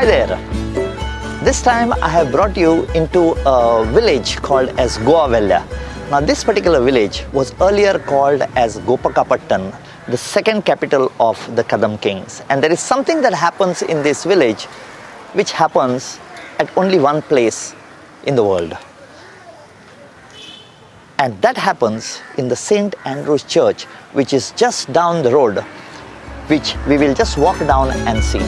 Hi there. This time I have brought you into a village called as Goa Velha. Now this particular village was earlier called as Gopaka Pattan, the second capital of the Kadam kings. And there is something that happens in this village which happens at only one place in the world. And that happens in the St. Andrew's Church, which is just down the road, which we will just walk down and see.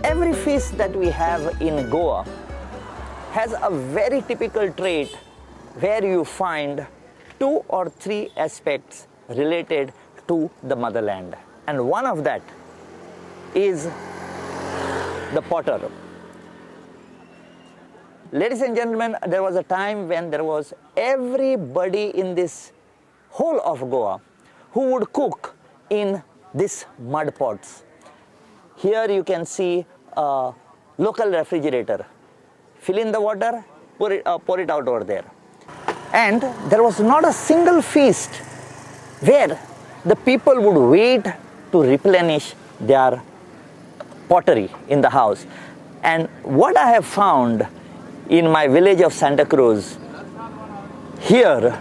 Every feast that we have in Goa has a very typical trait where you find two or three aspects related to the motherland. And one of that is the potter. Ladies and gentlemen, there was a time when there was everybody in this whole of Goa who would cook in these mud pots. Here you can see a local refrigerator. Fill in the water, pour it out over there. And there was not a single feast where the people would wait to replenish their pottery in the house. And what I have found in my village of Santa Cruz here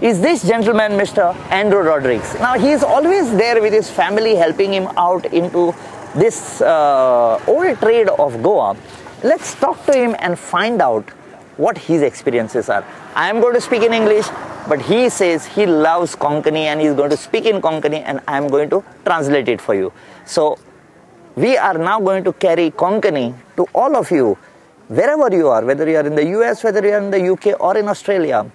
is this gentleman, Mr. Andrew Rodrigues. Now he is always there with his family, helping him out into this old trade of Goa. Let's talk to him and find out what his experiences are. I am going to speak in English, but he says he loves Konkani and he's going to speak in Konkani and I am going to translate it for you. So we are now going to carry Konkani to all of you, wherever you are, whether you are in the US, whether you are in the UK or in Australia.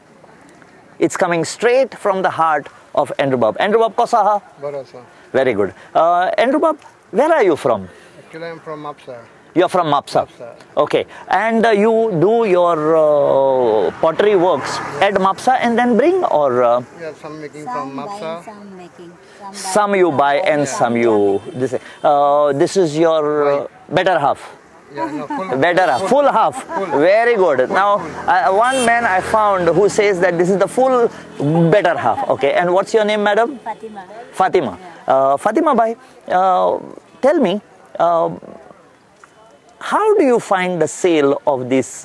It's coming straight from the heart of Andrew Bob. Andrew Bob, kosa ha? Baro sa. Very good. Andrew Bob, where are you from? Actually, I am from Mapsa. You are from Mapsa. Mapsa. Okay. And you do your pottery works at Mapsa and then bring, or? Yeah, some making from Mapsa. Some making. Some you buy and some you. This, this is your better half. Yeah, no, full, better half, full half. Full. Very good. Full, now, full. One man I found who says that this is the full better half. Okay, and what's your name, madam? Fatima. Fatima. Yeah. Fatima bhai, tell me, how do you find the sale of this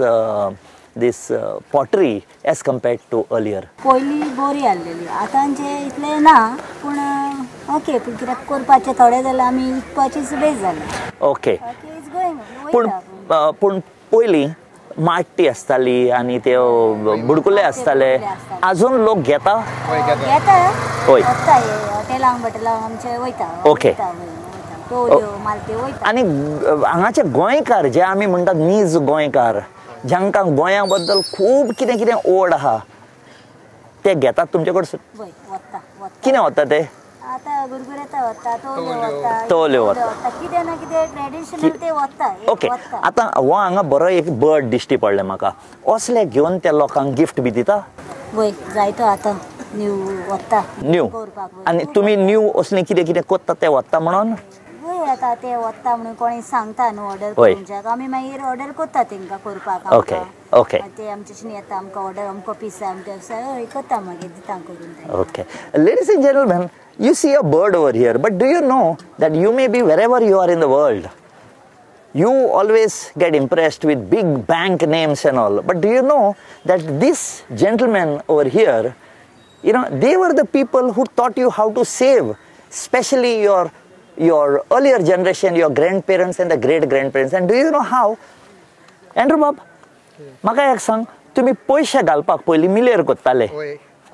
this pottery as compared to earlier? पयलीं बरी आहलेली, आतांचे इतलें ना, पूण okay, पूण कित्याक करपाचें थोडें जाल्यार आमी विकपाची सुबेज जालें. ओके, पूण पूण पयलीं माटी आसताली आनी ते बुडकुले आसताले, आजून लोक घेता? घेता, हय, हॉटेलांक बटेलांक आमचे वयता. ओके, आनी हांगाचे गोंयकार जे आमी म्हणटात नीज गोंयकार, जांकां गोंया बद्दल खूब कितें कितें ओड आहा, ते घेतात तुमचे कडसून? कितें वता ते? तोवल्यो वता, कितें ना कितें ट्रेडिशनल ते वता. ओके, आतां हो हांगा बरो एक बर्ड दिश्टी पडलें म्हाका, असले घेवन त्या लोकांक गिफ्ट बी दिता? वय, जायतो आतां न्यू वता. न्यू, आनी तुमी न्यू असलें कितें कितें कोत्ता ते वता म्हणून? वय, आतां ते वता म्हणून कोणी सांगता न्हू ऑर्डर करूंक, आमी मागीर ऑर्डर करता तेंकां करपाक. ओके ओके, ते आमच्याशीन येता, आमकां ऑर्डर अमको पीस जाय अमकें हय करता, मागीर दिता करून. Okay, ladies and gentlemen, you see a bird over here, but do you know that you may be wherever you are in the world, you always get impressed with big bank names and all, but do you know that this gentleman over here, you know, they were the people who taught you how to save, especially your earlier generation, your grandparents and the great-grandparents. And do you know how? Andrew Bob, म्हाका एक सांग, तुमी पयशे घालपाक पयलीं मिलेर कोत्ताले,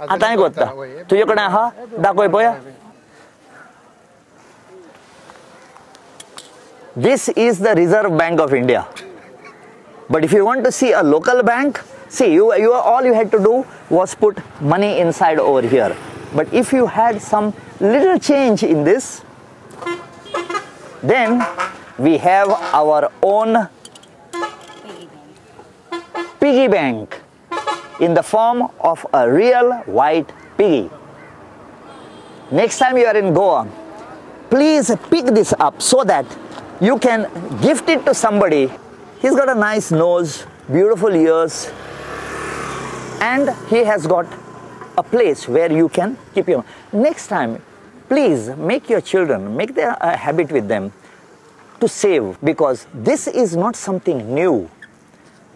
आतांय कोत्ता? तुजे कडेन आहा? दाखय पळया. This is the Reserve Bank of India. But if you want to see a local bank, see, you all you had to do was put money inside over here. But if you had some little change in this, then We have our own piggy bank in the form of a real white piggy. Next time you are in Goa, please pick this up so that you can gift it to somebody. He's got a nice nose, beautiful ears, and he has got a place where you can keep your... Next time, please make your children, make their habit with them to save, because this is not something new.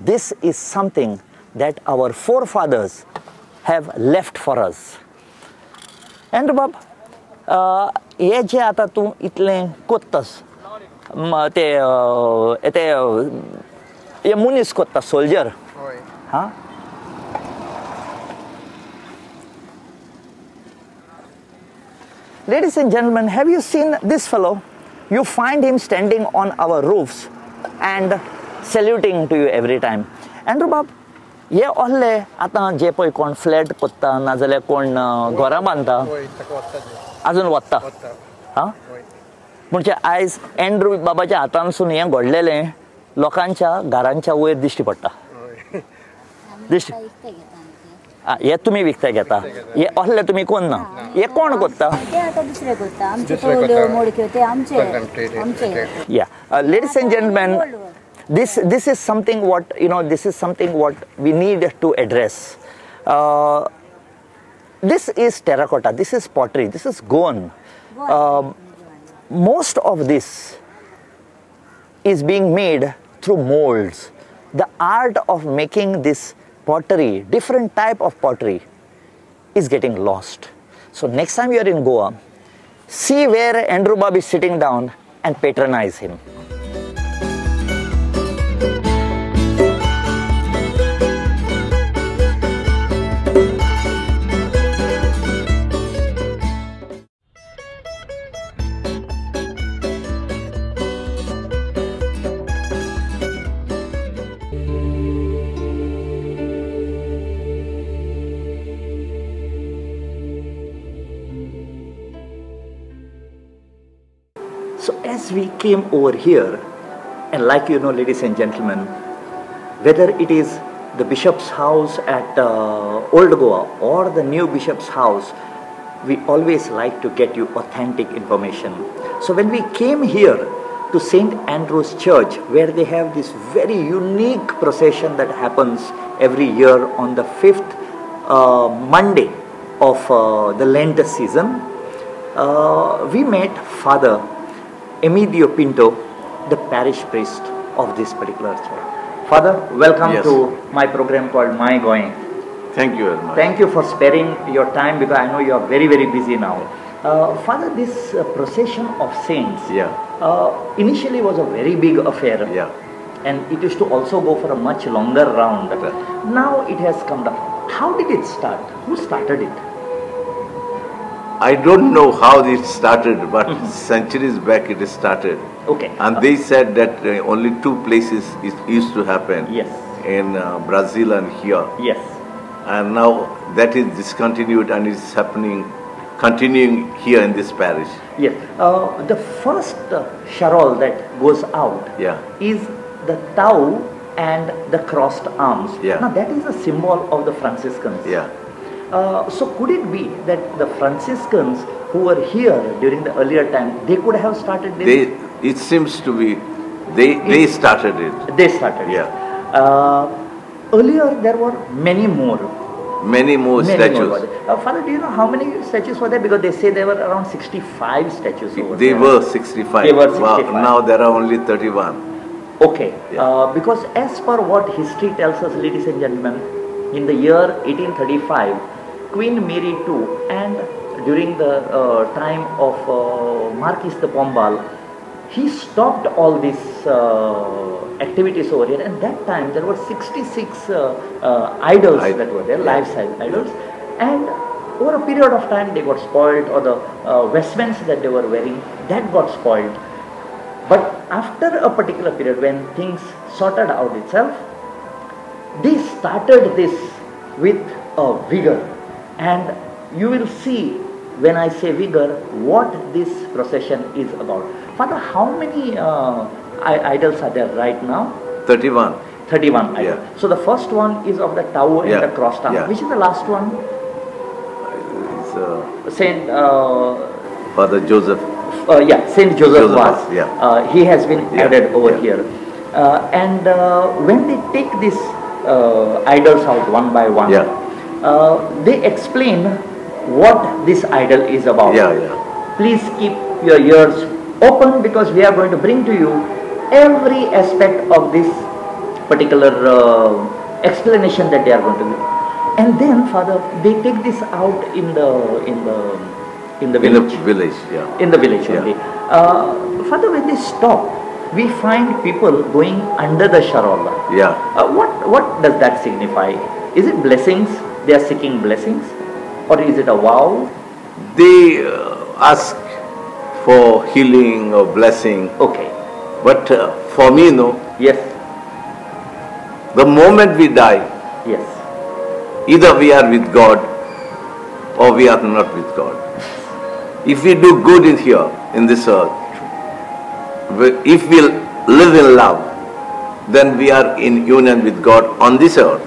This is something that our forefathers have left for us. Andrew Bab, हे जे आतां तूं इतलें कोत्तास, ते ते हे मनीस कोत्ता, soldier, हां, Ladies and gentlemen, have you seen this fellow? You find him standing on our roofs and saluting to you every time. Andrew Bab, हे ओहले आतां जे पळय कोण फ्लॅट कोत्ता नाजाल्यार कोण घरां बांदता, आजून वता, हां, म्हणजे आयज एंड्रू बाबाच्या हातानसून हें घडलेलें लोकांच्या घरांच्या वयर दिश्टी पडटा. दिश्टी हे तुमी विकते घेता, हे असले तुमी कोण ना, हे कोण कोत्ता? Yeah, ladies and gentlemen, this is something what, you know, this is something what we need to address. This is terracotta, this is pottery, this is Goan. Most of this is being made through molds. The art of making this pottery, different type of pottery, is getting lost. So next time you are in Goa, see where Andrew Bab is sitting down and patronize him. So as we came over here, and like you know, ladies and gentlemen, whether it is the bishop's house at Old Goa or the new bishop's house, we always like to get you authentic information. So when we came here to St. Andrew's Church, where they have this very unique procession that happens every year on the 5th Monday of the Lent season, we met Father Emidio Pinto, the parish priest of this particular church. Father, welcome Yes. to my program called My Going. Thank you very much. Thank you for sparing your time, because I know you are very, very busy now. Father, this procession of saints initially was a very big affair. Yeah. And it used to also go for a much longer round. Right. Now it has come down. How did it start? Who started it? I don't know how it started, but centuries back it started. Okay. And they said that only two places it used to happen. Yes. In Brazil and here. Yes. And now that is discontinued and it's happening, continuing here in this parish. Yes. The first charol that goes out is the tau and the crossed arms. Yeah. Now that is a symbol of the Franciscans. Yeah. So could it be that the Franciscans who were here during the earlier time, they could have started this? It seems to be, they started it. They started it. Yeah. Earlier there were many more. Many more statues. More. Father, do you know how many statues were there? Because they say there were around 65 statues over They there. were 65. They were 65. Wow. Now there are only 31. Okay. Yeah. Because as per what history tells us, ladies and gentlemen, in the year 1835, Queen Mary II, and during the time of Marquis de Pombal, he stopped all these activities over here. And that time there were 66 idols that were there, life-size idols. And over a period of time they got spoiled, or the vestments that they were wearing, that got spoiled. But after a particular period, when things sorted out itself, they started this with a vigor. And you will see when I say vigor, what this procession is about. Father, how many idols are there right now? 31. 31 idols. Yeah. So the first one is of the Tau and the cross town. Yeah. Which is the last one? It's, Saint Father Joseph. Saint Joseph Vaz. Yeah. He has been added over here. And when they take these idols out one by one, they explain what this idol is about. Yeah, yeah. Please keep your ears open, because we are going to bring to you every aspect of this particular explanation that they are going to give. And then, Father, they take this out in the village. In the village, yeah. In the village only. Father, when they stop, we find people going under the sharola. Yeah. What does that signify? Is it blessings? They are seeking blessings, or is it a vow? They ask for healing or blessing. Okay. But for me, no. Yes. The moment we die, yes, either we are with God or we are not with God. If we do good in here, in this earth, if we live in love, then we are in union with God on this earth.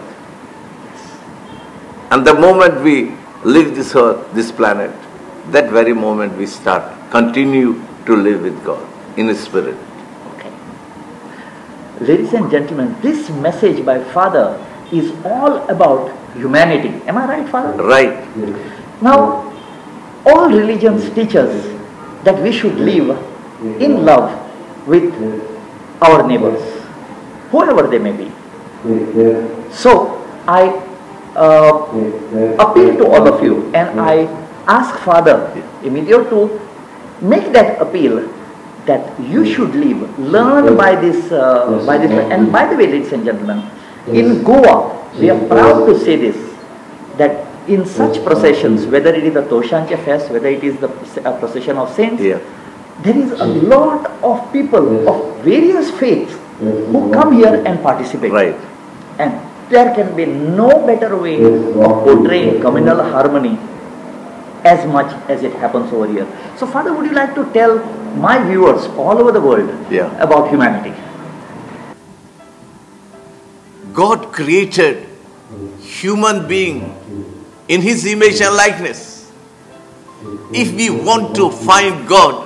And the moment we leave this earth, this planet, that very moment we start, continue to live with God in His Spirit. Okay. Ladies and gentlemen, this message by Father is all about humanity. Am I right, Father? Right. Now, all religions teach us that we should live in love with our neighbors, whoever they may be. So, I appeal to all of you, and I ask Father Emidio to make that appeal that you should live, learn by this, And by the way, ladies and gentlemen, in Goa, we are proud to say this, that in such processions, whether it is the Toshanche Fest, whether it is the procession of saints, there is a lot of people of various faiths who come here and participate. Right. And there can be no better way of portraying communal harmony as much as it happens over here. So, Father, would you like to tell my viewers all over the world about humanity? God created human being in His image and likeness. If we want to find God,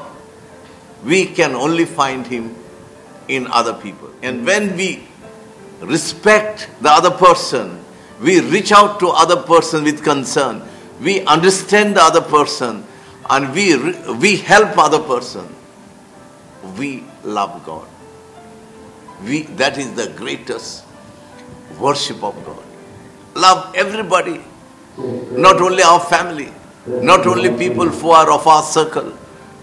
we can only find Him in other people. And when we respect the other person, we reach out to other person with concern, we understand the other person, and we help other person, we love God. That is the greatest worship of God. Love everybody, not only our family, not only people who are of our circle,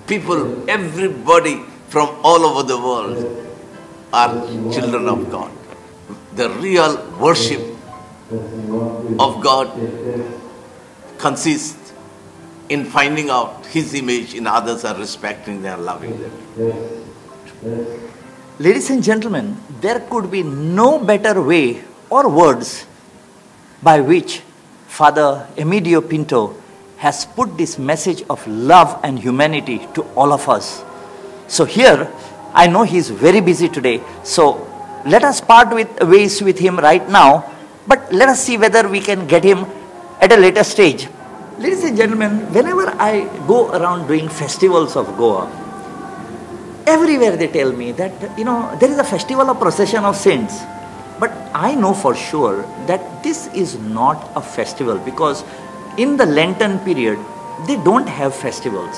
people, everybody from all over the world are children of God. The real worship of God consists in finding out His image in others and respecting them and loving them. Ladies and gentlemen, there could be no better way or words by which Father Emidio Pinto has put this message of love and humanity to all of us. So here, I know he is very busy today, so let us part with ways with him right now, but let us see whether we can get him at a later stage. Ladies and gentlemen, whenever I go around doing festivals of Goa, everywhere they tell me that, you know, there is a festival of procession of saints. But I know for sure that this is not a festival, because in the Lenten period, they don't have festivals.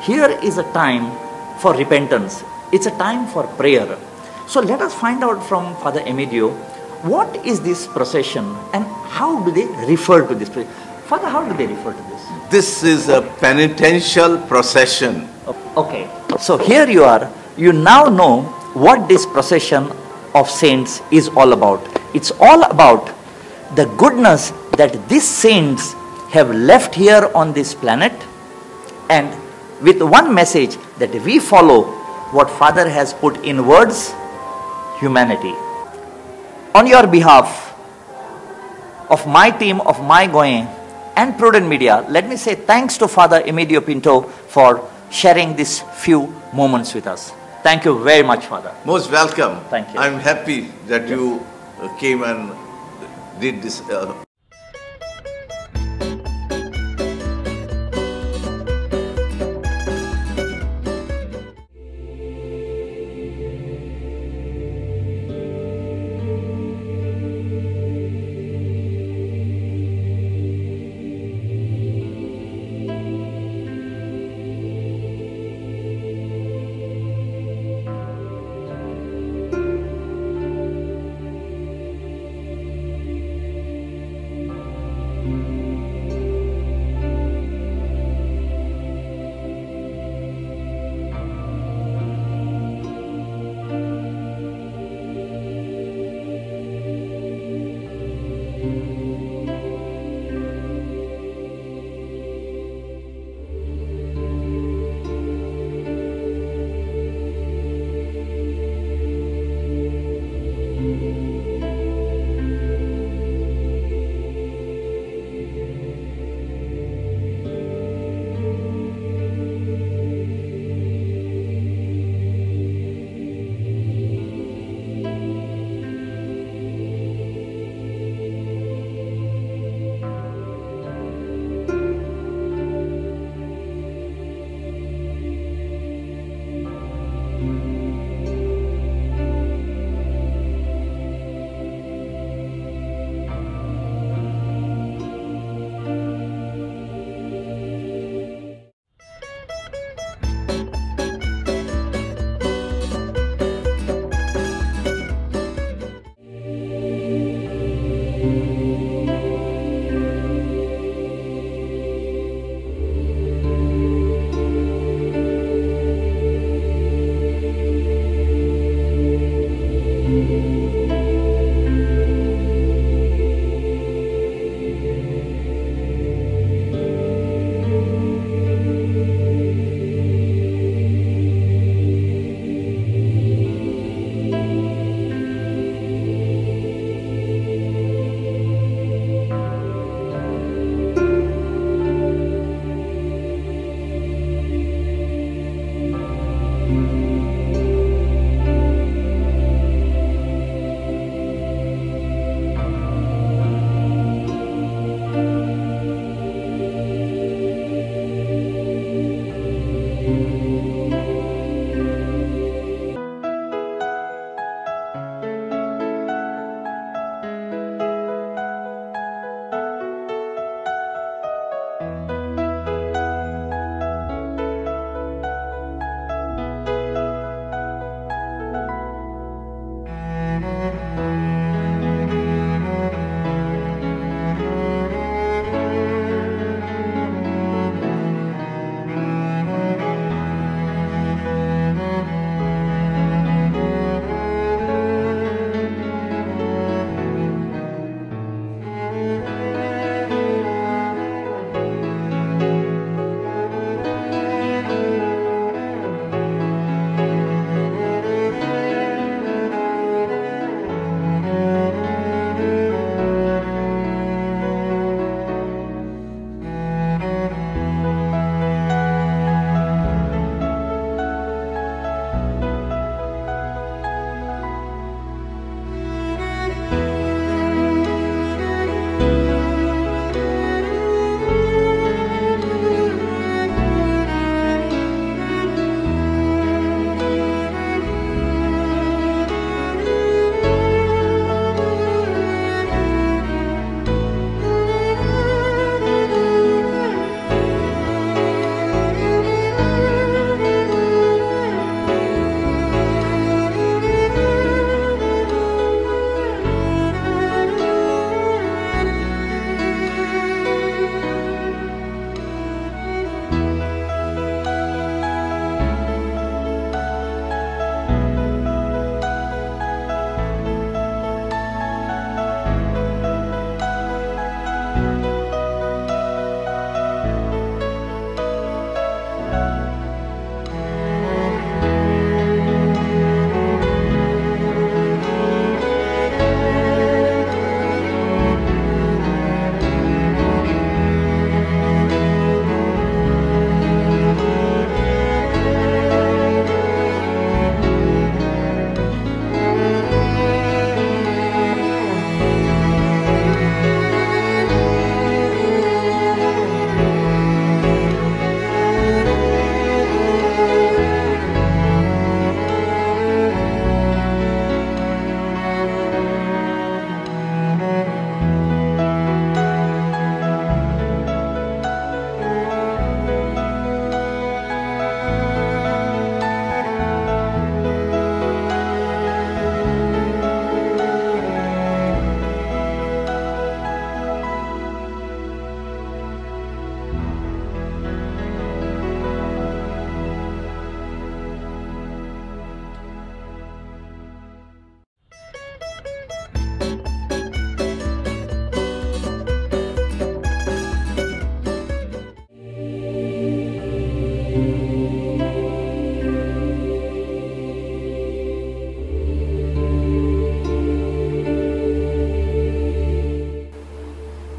Here is a time for repentance. It's a time for prayer. So let us find out from Father Emidio, what is this procession and how do they refer to this? Father, how do they refer to this? This is a penitential procession. Okay. So here you are. You now know what this procession of saints is all about. It's all about the goodness that these saints have left here on this planet, and with one message, that we follow what Father has put in words, humanity. On your behalf, of my team, of my Goem, and Prudent Media, let me say thanks to Father Emidio Pinto for sharing these few moments with us. Thank you very much, Father. Most welcome. Thank you. I'm happy that you came and did this.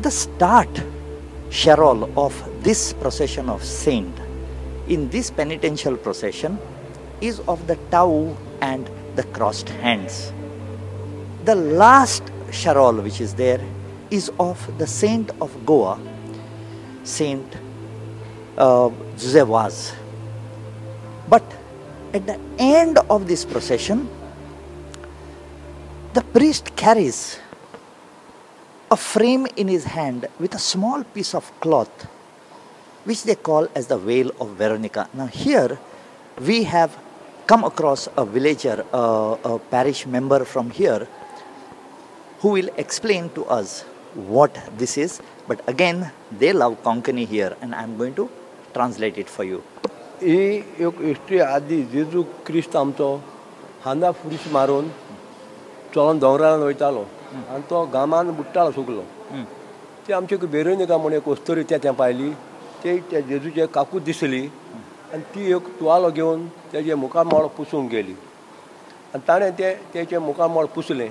The start charol of this procession of saint in this penitential procession is of the tau and the crossed hands. The last charol which is there is of the saint of Goa, Saint Jose Vaz. But at the end of this procession, the priest carries a frame in his hand with a small piece of cloth, which they call as the veil of Veronica. Now here we have come across a villager, a parish member from here, who will explain to us what this is. But again, they love Konkani here, and I'm going to translate it for you. ही एक history आदी जेजू क्रिस्त आमचो हांदा फुरीस मारून चलोन दोंगरान वयतालो आनी तो गामान बुडटालो सुकलो. ती आमची वेरोनिका म्हूण एक अस्तोरी त्या पायली, ते त्या जेजूचे काकूत दिसली आनी ती एक तुवालो घेवन तेजे मुखामळ पुसूंक गेली आनी ताणें ते तेचें मुखामळ पुसलें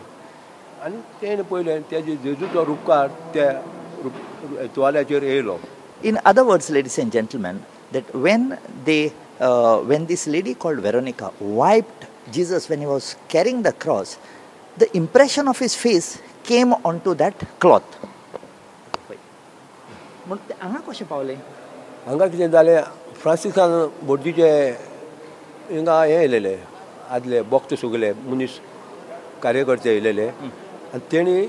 आनी तेणें पळयलें तेजे जेजूचो रुपकार त्या तुवाल्याचेर येयलो. In other words, ladies and gentlemen, that when they, when this lady called Veronica wiped Jesus when he was carrying the cross, the impression of his face came onto that cloth. म्हूण ते हांगा कशें पावलें? हांगा कितें जालें, फ्रांसिस्कान बोर्जीचे हिंगा हें येयलेले आदले बोक्त सगले मनीस कार्यकर्ते येयलेले आनी तेणी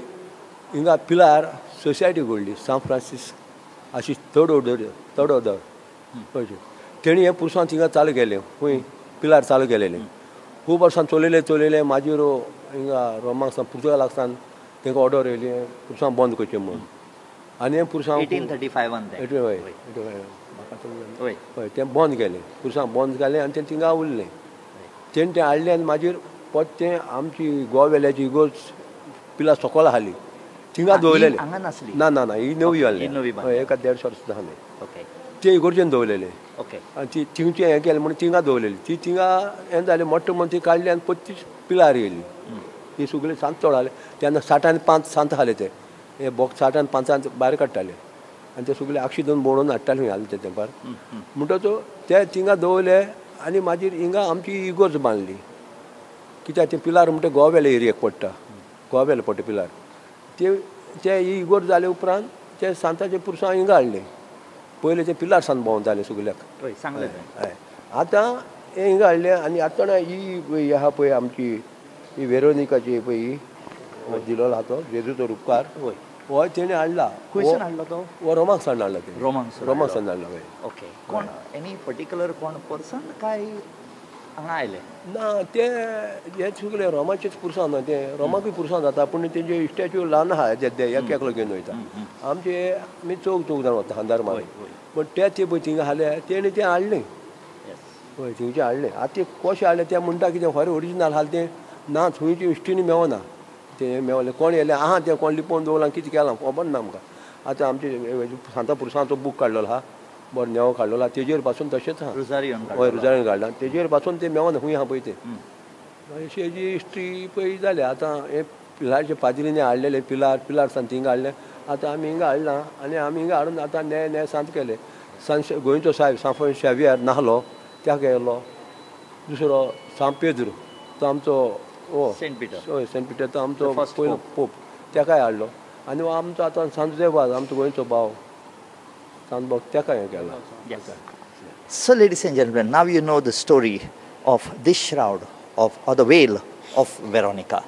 हिंगा पिलार सोसायटी घडली सांत फ्रांसीस अशी थर्ड ऑर्डर पळय. तेणी हें पुरसांव थिंगा चालू केलें, खंय पिलार चालू केलेलें. खूब वर्सां चलयलें चलयलें, मागीर हिंगा रोमाक सान पुर्तुगालाक सान तांकां ऑर्डर येयली पुरसांव बंद करचें म्हणून. आनी हें पुरसांव 1835 हय हय तें बंद केलें, पुरसांव बंद केलें आनी तें थिंगा उरलें. तेणें तें हाडलें आनी मागीर परत तें आमची गोवा वेल्याची इगोर्ज पिलार सकयल आसली थिंगा दवरलेलें. ना ना ना, ही नवी हाडली, हय एका 150 वर्सां जालें. ते इगोर्जेन दवरलेले आनी ती थिंगचें हें केलें म्हणून थिंगा दवरलेली. ती थिंगा हें जालें मोट्ट म्हण ती काडली आनी परत ती पिलार येयली. ती सगळी सांत चड आसले तेन्ना 60 आनी 5 सांत आसले ते हे बोक्स 60 आनी 5 भायर काडटाले आनी ते सगळे आक्षी दोन बोडोवन हाडटाले खंय आसले ते तेंपार. म्हणटच ते थिंगा दवरले आनी मागीर हिंगा आमची इगोर्ज बांदली. कित्याक ते पिलार म्हणटा गोवा वेले एरियेक पडटा, गोवा वेले पडटा पिलार. ते ते इगोर्ज जाले उपरांत ते सांताचे पुरसांव हिंगा हाडले. पयलें ते पिलार सान भोंवताले सगल्याक. हय, आतां हें हिंगा हाडलें आनी आतां ही पळय आहा पळय आमची ही वेरोनिकाची पळय ही दिलोलो आहा तो जेजूचो रुपकार, हो तेणें हाडला. खंयसून हाडलो तो? हो रोमाक सान हाडला तेणें. रोमाक सान हाडला. हय. ओके. कोण एनी पर्टिक्युलर कोण पर्सन काय हांगा आयले? ना, ते हे सगळे रोमाचेच पुरसांव न्हय, ते रोमाकूय पुरसांव जाता पूण तेंचे इश्ट्याच्यो ल्हान आहा ते एक एकलो घेवन वयता. आमचे आमी चौग चौग जाण वता खांदार मारून, पूण ते ते पळय थिंगा आसले तेणें तें हाडलें. हय, थिंगचें हाडलें. आतां ते कशें हाडलें तें म्हणटा कितें खरें ओरिजिनल आसलें तें ना, थंयची इश्टीनी मेवना तें मेवलें. कोण येयलें आहा तें कोण लिपोवन दवरलां कितें केलां खबर ना आमकां. आतां आमचे सांता पुरसांचो बूक काडलेलो आहा, बरो नेवो काडलेलो आहा, तेजेर पासून तशेंच आहा. हय, रुजारियन काडला तेजेर पासून तें मेवना खंय आहा पळय तें. अशी हेजी हिस्ट्री पळय जाल्या. आतां हें पिलारचे पाद्रींनी हाडलेले पिलार पिलार सान थिंगा हाडलें. आतां आमी हिंगा हाडलां आनी आमी हिंगा हाडून आतां न्याय न्याय सांत केलें. सांत गोंयचो सायब सांत शेवियर नाहलो त्या केलो, दुसरो सांत पेद्रू तो आमचो सेंट पिटर, हय सेंट पिटर तो आमचो पयलो पोप, तेकाय हाडलो. आनी आमचो आतां सांत जुझे आमचो गोंयचो भाव सांत भाव तेकाय हें केला. So ladies and gentlemen, now you know the story of this shroud of or the veil of Veronica.